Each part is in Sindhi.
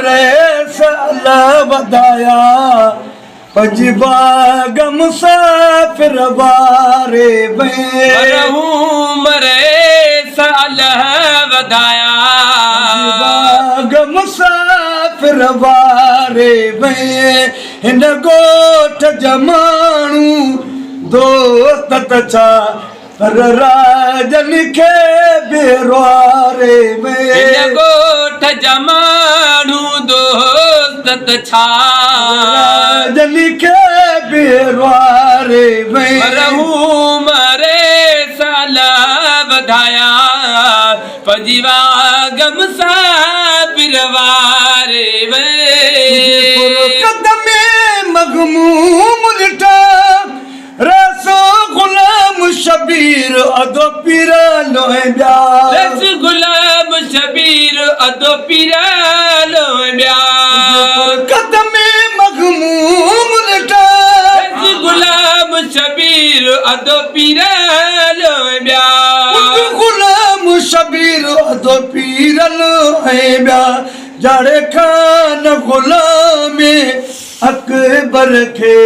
رئيس الله وڌايا پنهنجي باغ مسافر واري ۾. مرحوم رئيس الله وڌايا. پنهنجي باغ مسافر واري ۾. هن ڳوٺ جا ماڻهو دوست ته ڇا پر راڄن کي به روئاري ۾. هن ڳوٺ جا ماڻهو دوست ته ڇا. راڄن کي به روئاري ۾. مرحوم ريس الله وڌايا پنهنجي واڳ مسافر واري ۾. تنهنجي فرقت ۾ مغموم ڏٺا. رئيس غلام شبير ادو پيرالو ۽ ٻيا. رئيس غلام شبير ادو پيرالو ۽ ٻيا. فرقت ۾ مغموم ڏٺا. رئيس غلام شبير ادو پيرالو ۽ ٻيا. غلام شبير ادو پيرالو ۽ ٻيا. جاڙي خان غلام اڪبر کي.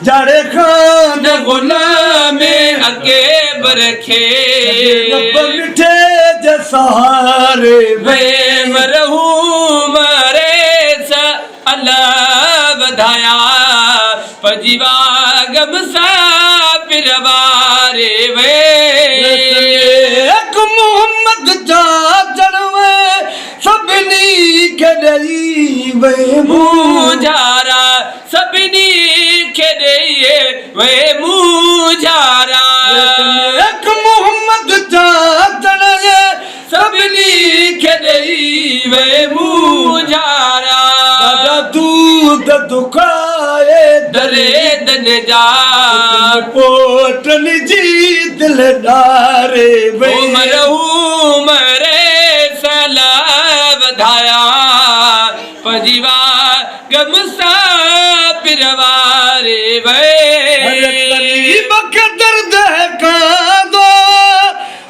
جاڙي خان غلام اڪبر کي. رب مٺي جي سهاري وي. مرحوم ريس الله وڌايا پنهنجي واڳ مسافر واري وي. اک محمد جا چڙوي سڀني کي ڏئي وي. مونجهارا سڀني کي ڏيئي وي مونجهارا. اک محمد جا چڙهي سڀني کي ڏيئي وي مونجهارا. ڏاڍا دود دکائي دريدن جا. پوٽن جي دل ڏاري وي. مرحوم ريس الله وڌايا پنهنجي واڳ مسافر واري وي. هر قريب کي درد هيڪاندو،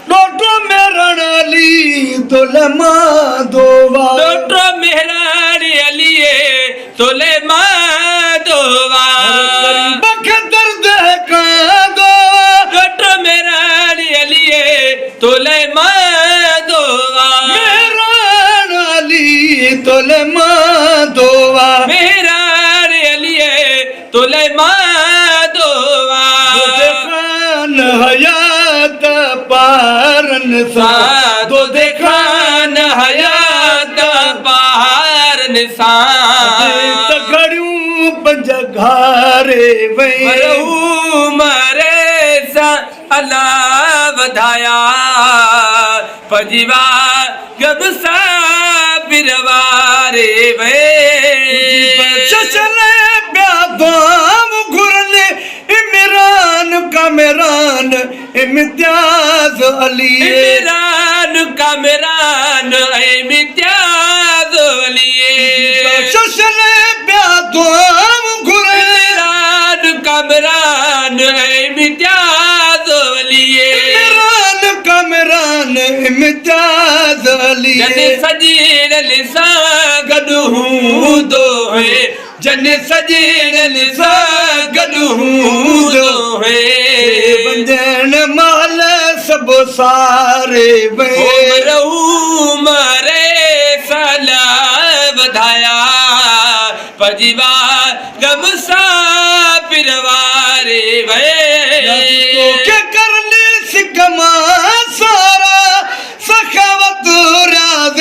ڏوهٽو مهراڻ علي تولي مان دعا. ڏوهٽو مهراڻ علي تولي مان دعا. هر قريب کي درد هيڪاندو، ڏوهٽو مهراڻ علي تولي مان دعا. مهراڻ علي تولي مان دعا. مهراڻ علي تولي مان دعا. دودي خان حيات پارن سان. دودي خان حيات پارن سان. ته گهڙيون پنج گهاري وئين. مرحوم ريس الله وڌايا پنهنجي واڳ مسافر واري وي. تنهنجي بخشش لاء پيا دعائون گهرن عمران ڪامران امتياز علي. عمران ڪامران امتياز علي. تنهنجي بخشش لاء پيا دعائون گهرن. عمران ڪامران امتياز علي. عمران ڪامران امتياز علي. جن سڄڻن سان گڏ هوندو هئين. جن سڄڻن سان گڏ هوندو هئين. وڃڻ مهل سڀ ساري وئين. مرحوم ريس الله وڌايا پنهنجي واڳ مسافر واري وئي. توکي ڪرني سڪ مان سارا سخاوت رياض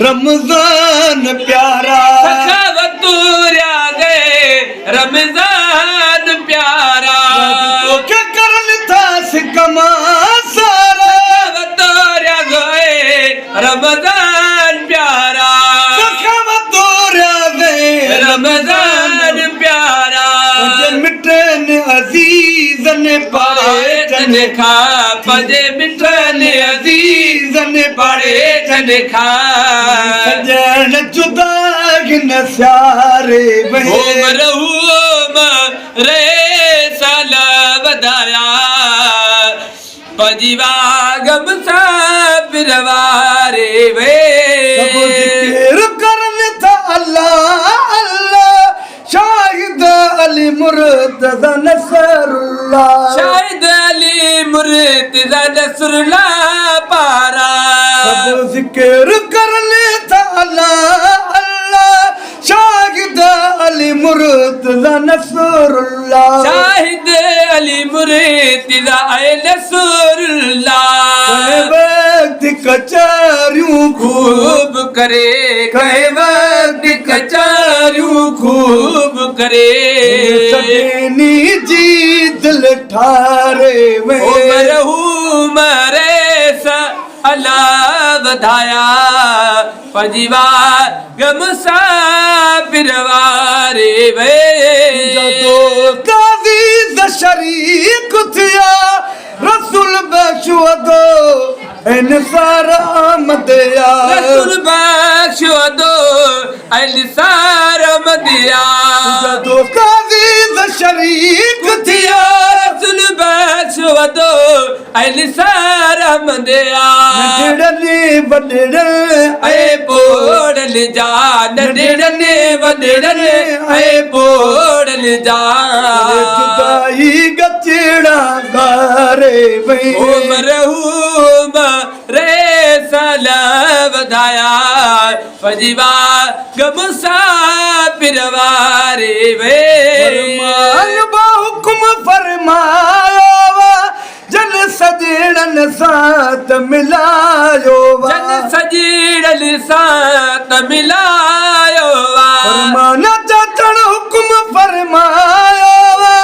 رمضان پيارا. سخاوت رياض رمضان پيارا. توکي ڪرن ٿا سڪ مان سارا. سخاوت رياض رمضان پيارا. سخاوت رياض رمضان پيارا. پنهنجي مٽن عزيزن پاڙيچن کان. پنهنجي مٽن عزيزن پاڙيچن کان. سڄڻ جدا هن سياري ۾. هو مرحوم ريس الله وڌايا پنهنجي واڳ مسافر واري وي. سڀ ذڪر ڪرن ٿا مرتضيٰ نصرالله. شاهد علي مرتضيٰ نصرالله پارا. سڀ ذڪر ڪرن ٿا الله الله. شاهد علي مرتضيٰ نصرالله. شاهد علي مرتضيٰ ۽ نصرالله. ڪنهن وقت ڪچهريون خوب ڪري. ڪنهن وقت ڪچهريون خوب ڪري. سڀني جي دل ٺاري وئي. او مرحوم ريس الله وڌايا پنهنجي واڳ مسافر واري وي. جدو عزيز شريڪ ٿيا رسول بخش ادو ۽ نثار احمد يا. رسول بخش ادو ۽ نثار احمد يا. جدو عزيز شريڪ ٿيا رسول بخش ادو ۽ نثار احمد يا. ننڍڙن وڏڙن ۽ پوڙن جا. ننڍڙن وڏڙن ۽ پوڙن جا. جدائي گچڙا گاري وئي. او مرحوم ريس وڌايا پنهنجي واڳ مسافر واري وي. فرمان با حڪم فرمايو وا جن سڄڻن سان ته ملايو وا. جن سڄڻن سان ته ملايو وا. فرمان چاچڙ حڪم فرمايو وا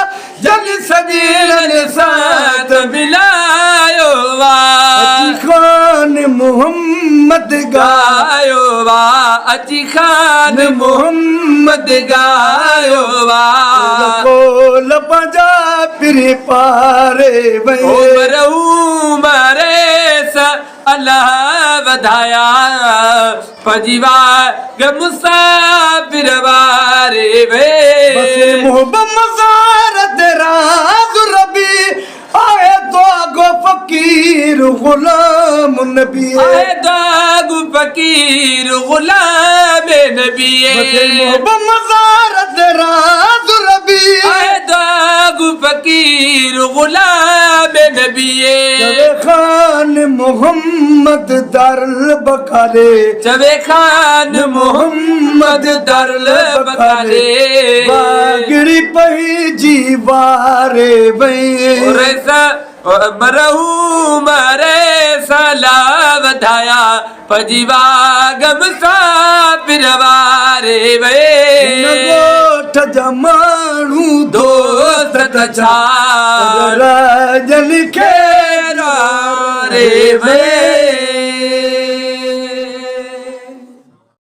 جن سڄڻن سان ته ملايو وا. اچي خان محمد ڳايو وا. اچي خان محمد ڳايو وا. کول پنهنجا پري پاري وئي. او مرحوم ريس الله وڌايا پنهنجي واڳ مسافر واري وي. بس محب مزار تي راز ربي آهي دعاگو فقير غلام نبي. آهي دعاگو فقير غلام نبي. بس محب مزار تي راز ربي آهي دعاگو فقير غلام نبي. چوي خان محمد درل بکاري. چوي خان محمد درل بکاري. واگڙي پنهنجي واري وئي. ريس مرحوم ريس وڌايا پنهنجي واڳ مسافر واري وي. ڳوٺ جا ماڻهو دوست ته ڇا راجن کي واري وي.